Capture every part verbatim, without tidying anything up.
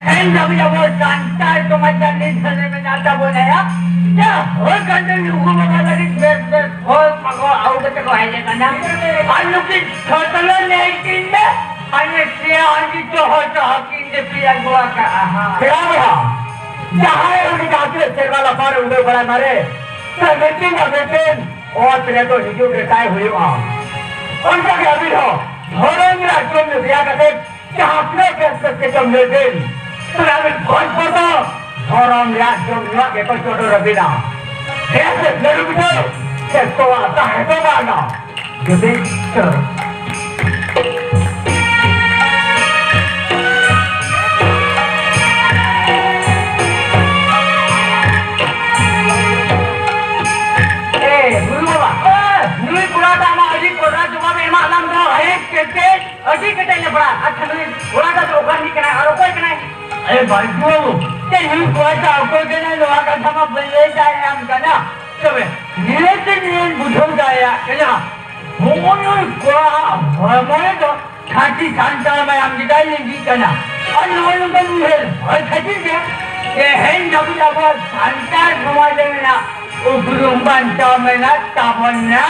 ᱛᱮᱦᱮᱧ ᱫᱷᱟᱹᱵᱤᱡ ᱟᱵᱚ ᱥᱟᱱᱛᱟᱲ ᱥᱚᱢᱟᱡᱽ ᱨᱮ ᱱᱤᱛ ᱫᱷᱟᱹᱵᱤᱡ ᱢᱮᱱᱟᱜ ᱛᱟᱵᱚᱱᱟ ᱭᱟ᱾ ᱭᱟ, ᱦᱚᱲ ᱠᱟᱱ ᱫᱚ ᱱᱩᱠᱩ ᱵᱟᱵᱟ ᱞᱟᱹᱜᱤᱫ ᱵᱮᱥ ᱵᱮᱥ ᱯᱷᱚᱞ ᱯᱟᱠᱚᱲ ᱟᱹᱜᱩ ᱠᱟᱛᱮ ᱠᱚ ᱦᱮᱡ ᱟᱠᱟᱱᱟ᱾ ᱟᱨ ᱱᱩᱠᱤᱱ ᱥᱚᱛᱞᱚ ᱧᱮᱞ ᱠᱤᱱ ᱢᱮ, ᱟᱨ ᱱᱩᱭ ᱥᱮᱭᱟ ᱦᱚᱸ ᱡᱚᱛᱚ ᱦᱚᱲ ᱥᱟᱶ ᱠᱤᱱ ᱫᱤᱯᱤᱞ ᱟᱹᱜᱩ ᱟᱠᱟᱜᱼᱟ᱾ ᱯᱮᱲᱟ ᱵᱚᱭᱦᱟ, ᱡᱟᱦᱟᱸᱭ ᱩᱱᱤ ᱡᱟᱦᱟᱸ ᱛᱤᱱᱟᱹᱜ ᱥᱮᱨᱢᱟ ᱞᱟᱯᱷᱟᱝ ᱨᱮ ᱩᱰᱟᱹᱣ ᱵᱟᱲᱟᱭ ᱢᱟᱨᱮ, ᱥᱮ ᱢᱤᱫ ᱫᱤᱱ ᱵᱟᱝ ᱢᱤᱫ ᱫᱤᱱ ᱚᱛ ᱨᱮᱫᱚ ᱦᱤᱡᱩᱜ ᱜᱮᱛᱟᱭ ᱦᱩᱭᱩᱜᱼᱟ᱾ ᱚᱱᱠᱟᱜᱮ ᱟᱹᱵᱤᱱ ᱦᱚᱸ ᱫᱷᱚᱨᱚᱢ ᱨᱮᱭᱟᱜ ᱡᱚᱢ ᱧᱩ ᱫᱮᱭᱟ ᱠᱟᱛᱮ ᱡᱟᱦᱟᱸ ᱛᱤᱱᱟᱹᱜ ᱵᱮᱥ ᱵᱮᱥ ᱜᱮ ᱡᱚᱢ ᱧᱩᱭ ᱵᱤᱱ, ᱛᱚᱵᱮ ᱟᱹᱵᱤᱱ ᱵᱷᱚᱡᱽ ᱠᱚᱫᱚ ᱫᱷᱚᱨᱚᱢ ᱨᱮᱭᱟᱜ ᱡᱚᱢ ᱧᱩᱣᱟᱜ ᱜᱮᱠᱚ ᱪᱚᱰᱚᱨ ᱟᱹᱵᱤᱱᱟ᱾ ᱵᱮᱥ ᱵᱮᱥ ᱞᱟᱹᱰᱩ ᱯᱤᱴᱷᱟᱹ ᱥᱮ ᱛᱚᱣᱟ ᱫᱟᱜ ᱦᱮᱸ ᱫᱚ ᱵᱟᱝᱟ᱾ ᱡᱩᱫᱤ ᱪᱚᱰᱚᱨ᱾ ᱮ, ᱜᱩᱨᱩ ᱵᱟᱵᱟ, ᱮ, ᱱᱩᱭ ᱠᱚᱲᱟ ᱫᱚ ᱟᱢᱟᱜ ᱟᱹᱰᱤ ᱠᱚᱰᱨᱟ ᱡᱚᱵᱟᱵ ᱮ ᱮᱢᱟᱜ ᱞᱟᱝ ᱫᱚ, ᱦᱮᱸ, ᱠᱮᱴᱮᱡ᱾ ᱟᱹᱰᱤ ᱠᱮᱴᱮᱡ ᱞᱮ ᱯᱟᱲᱟᱜ᱾ ᱟᱪᱪᱷᱟ, ᱱᱩᱭ ᱠᱚᱲᱟ ᱫᱚ ᱚᱠᱟ ᱨᱤᱱᱤᱡ ᱠᱟᱱᱟᱭ ᱟᱨ ᱚᱠᱚᱭ ᱠᱟᱱᱟᱭ? ᱮ ᱵᱟᱹᱡᱩ, ᱪᱮᱫ ᱱᱩᱭ ᱠᱚᱲᱟ ᱫᱚ ᱚᱠᱚᱭ ᱠᱟᱱᱟᱭ? ᱱᱚᱣᱟ ᱠᱟᱛᱷᱟ ᱢᱟ ᱵᱟᱹᱧ ᱞᱟᱹᱭ ᱫᱟᱲᱮᱭᱟᱢ ᱠᱟᱱᱟ᱾ ᱛᱚᱵᱮ ᱱᱤᱭᱟᱹ ᱛᱮ ᱱᱤᱭᱟᱹᱧ ᱵᱩᱡᱷᱟᱹᱣ ᱫᱟᱲᱮᱭᱟᱜ ᱠᱟᱱᱟ, ᱱᱚᱜᱼᱚᱭ ᱱᱩᱭ ᱠᱚᱲᱟ ᱦᱚᱲᱢᱚ ᱨᱮᱫᱚ ᱠᱷᱟᱹᱴᱤ ᱥᱟᱱᱛᱟᱲ ᱢᱟᱭᱟᱢ ᱜᱮ ᱛᱟᱭ ᱞᱤᱸᱜᱤᱜ ᱠᱟᱱᱟ᱾ ᱟᱨ ᱱᱚᱜᱼᱚᱭ ᱱᱚᱝᱠᱟᱱ ᱩᱭᱦᱟᱹᱨ ᱦᱚᱲ ᱠᱷᱟᱹᱛᱤᱨ ᱜᱮ ᱛᱮᱦᱮᱧ ᱫᱷᱟᱹᱵᱤᱡ ᱟᱵᱚᱣᱟᱜ ᱥᱟᱱᱛᱟᱲ ᱥᱚᱢᱟᱡᱽ ᱨᱮ ᱢᱮᱱᱟᱜ ᱩᱯᱨᱩᱢ ᱵᱟᱧᱪᱟᱣ ᱢᱮᱱᱟᱜ ᱛᱟᱵᱚᱱᱟ᱾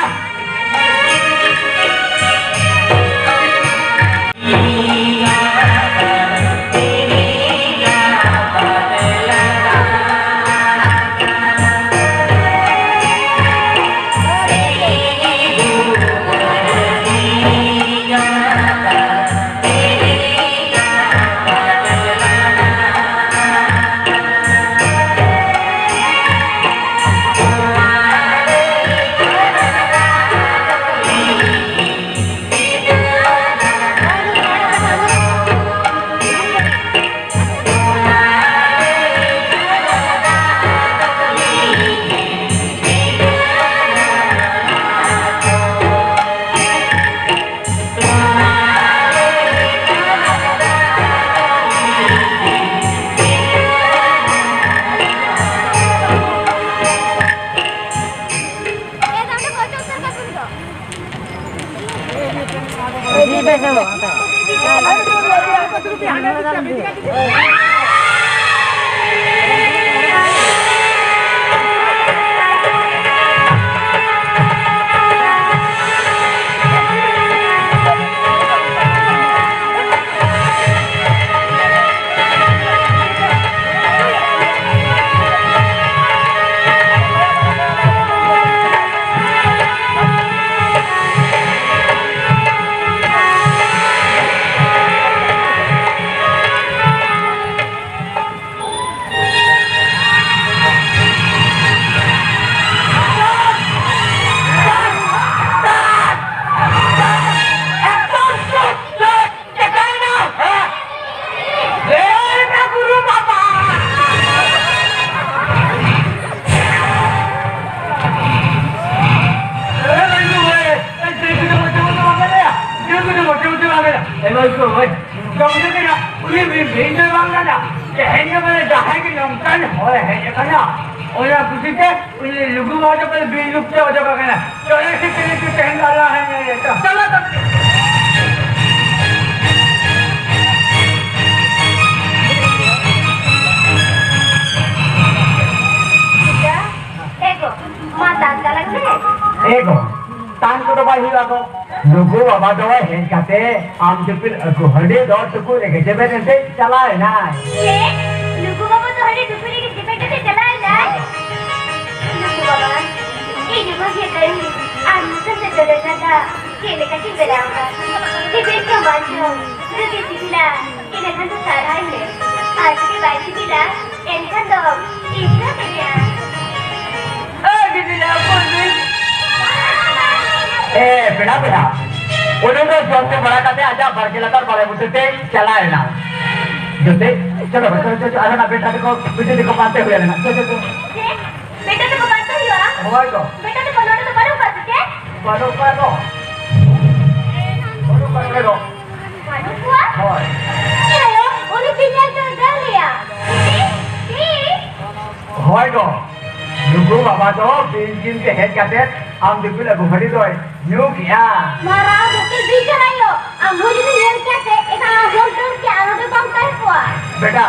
ᱦᱳᱭ ᱠᱚ, ᱦᱳᱭ᱾ ᱡᱚᱢ ᱧᱩ ᱠᱮᱫᱟ, ᱩᱱᱤ ᱵᱤ-, ᱵᱤᱧ ᱫᱚᱭ ᱵᱟᱝ ᱠᱟᱱᱟ᱾ ᱛᱮᱦᱮᱧ ᱫᱚ ᱵᱚᱞᱮ ᱡᱟᱦᱟᱸᱭ ᱜᱮ ᱱᱚᱝᱠᱟᱱ ᱦᱚᱲ ᱦᱮᱡ ᱟᱠᱟᱱᱟ, ᱚᱱᱟ ᱠᱷᱩᱥᱤ ᱛᱮ ᱩᱱᱤ ᱞᱩᱜᱩ ᱵᱟᱵᱟ ᱫᱚ ᱵᱚᱞᱮ ᱵᱤᱧ ᱨᱩᱯ ᱛᱮ ᱚᱰᱚᱠ ᱟᱠᱟᱱᱟ᱾ ᱪᱚᱞᱚ ᱥᱮ ᱪᱤᱞᱤ ᱠᱚ ᱛᱮᱦᱮᱧ ᱫᱚ ᱟᱞᱟᱝ ᱦᱮᱡ ᱮᱱᱟ᱾ ᱪᱚᱞᱚ ᱛᱚ᱾ ᱮ ᱜᱚ, ᱢᱟ ᱛᱟᱝ ᱛᱟᱞᱟᱝ ᱢᱮ᱾ ᱮ ᱜᱚ, ᱛᱟᱝ ᱠᱚᱫᱚ ᱵᱟᱭ ᱦᱩᱭᱩᱜᱼᱟ ᱜᱚ᱾ ᱞᱩᱜᱩ ᱵᱟᱵᱟ ᱫᱚ ᱦᱮᱡ ᱠᱟᱛᱮ ᱟᱢ ᱫᱤᱯᱤᱞ ᱟᱹᱜᱩ ᱦᱟᱺᱰᱤ ᱫᱚ ᱴᱩᱠᱩᱡ ᱨᱮᱜᱮ ᱡᱮᱵᱮᱫ ᱮᱱᱛᱮ ᱪᱟᱞᱟᱣ ᱮᱱᱟᱭ᱾ ᱪᱮᱫ? ᱞᱩᱜᱩ ᱵᱟᱵᱟ ᱫᱚ ᱦᱟᱺᱰᱤ ᱴᱩᱠᱩᱡ ᱨᱮᱜᱮ ᱡᱮᱵᱮᱫ ᱠᱟᱛᱮ ᱪᱟᱞᱟᱣ ᱮᱱᱟᱭ? ᱞᱩᱜᱩ ᱵᱟᱵᱟ, ᱤᱧ ᱩᱱᱟᱹᱜ ᱜᱮ ᱠᱟᱹᱭ ᱟᱨ ᱢᱩᱴᱷᱟᱹᱱ ᱨᱮ ᱡᱚᱵᱮ ᱠᱟᱛᱷᱟ ᱪᱮᱫ ᱞᱮᱠᱟ ᱪᱚᱧ ᱵᱮᱱᱟᱣ ᱠᱟᱜ? ᱥᱤᱵᱤᱞ ᱪᱚ ᱵᱟᱝ ᱪᱚ, ᱡᱩᱫᱤ ᱥᱤᱵᱤᱞᱟ, ᱤᱱᱟᱹ ᱠᱷᱟᱱ ᱫᱚ ᱥᱟᱨᱦᱟᱣ ᱢᱮ᱾ ᱟᱨ ᱡᱩᱫᱤ ᱵᱟᱭ ᱥᱤᱵᱤᱞᱟ, ᱮᱱᱠᱷᱟᱱ ᱫᱚ ᱤᱧ ᱫᱚ ᱛᱮᱧᱟ᱾ ᱮ, ᱜᱤᱫᱽᱨᱟᱹ ᱠᱚ ᱱᱩᱭ᱾ ᱮ, ᱯᱮᱲᱟ, ᱯᱮᱲᱟ᱾ ᱩᱱᱤ ᱫᱚ ᱡᱚᱢ ᱧᱩ ᱵᱟᱲᱟ ᱠᱟᱛᱮ ᱟᱡᱟᱜ ᱵᱟᱲᱜᱮ ᱞᱟᱛᱟᱨ ᱵᱟᱲᱮ ᱵᱩᱴᱟᱹ ᱛᱮᱭ ᱪᱟᱞᱟᱣ ᱮᱱᱟ᱾ ᱡᱚᱛᱮ, ᱪᱚᱞᱚ, ᱪᱚᱞᱚ, ᱪᱚᱞᱚ, ᱪᱚᱞᱚ, ᱟᱨᱦᱚᱸ ᱱᱟ ᱵᱮᱴᱟ ᱛᱟᱠᱚ ᱵᱤᱴᱤ ᱛᱟᱠᱚ ᱯᱟᱱᱛᱮ ᱦᱩᱭ ᱞᱮᱱᱟ᱾ ᱪᱚᱞᱚ, ᱪᱚᱞᱚ, ᱪᱚᱞᱚ᱾ ᱪᱮᱫ? ᱵᱮᱴᱟ ᱛᱟᱠᱚ ᱯᱟᱱᱛᱮ ᱦᱩᱭᱩᱜᱼᱟ? ᱦᱳᱭ ᱛᱚ᱾ ᱵᱮᱴᱟ ᱛᱟᱠᱚ ᱱᱚᱰᱮ ᱫᱚ ᱵᱟᱹᱱᱩᱜ ᱠᱚᱣᱟ ᱥᱮ ᱪᱮᱫ? ᱵᱟᱹᱱᱩᱜ ᱠᱚᱣᱟ ᱛᱚ᱾ ᱵᱟᱹᱱᱩᱜ ᱠᱚᱣᱟ ᱱᱚᱰᱮ ᱫᱚ᱾ ᱵᱟᱹᱱᱩᱜ ᱠᱚᱣᱟ? ᱦᱳᱭ᱾ ᱮ ᱟᱭᱳ, ᱩᱱᱤ ᱵᱤᱧ ᱧᱮᱞ ᱛᱮ ᱫᱟᱹᱲ ᱞᱮᱭᱟ᱾ ᱪᱮᱫ? ᱪᱮᱫ? ᱦᱳᱭ ᱜᱚ, ᱞᱩᱜᱩ ᱵᱟᱵᱟ ᱫᱚ ᱵᱤᱧ ᱡᱤᱞ ᱛᱮ ᱦᱮᱡ ᱠᱟᱛᱮ ᱟᱢ ᱫᱤᱯᱤᱞ ᱟᱹᱜᱩ ᱦᱟᱺᱰᱤ ᱫᱚᱭ ᱧᱩ ᱠᱮᱜᱼᱟ᱾ ᱢᱟᱨᱟᱝ ᱵᱩᱠᱤ ᱵᱤᱧ ᱠᱟᱱᱟᱭ ᱭᱳ, ᱟᱢ ᱦᱚᱸ ᱡᱩᱫᱤ ᱧᱮᱞ ᱠᱮᱭᱟ ᱥᱮ, ᱮᱱᱠᱷᱟᱱ ᱟᱢ ᱦᱚᱸᱢ ᱫᱟᱹᱲ ᱠᱮᱭᱟ, ᱟᱨ ᱱᱚᱰᱮ ᱵᱟᱢ ᱛᱟᱦᱮᱸ ᱠᱚᱜᱼᱟ᱾ ᱵᱮᱴᱟ,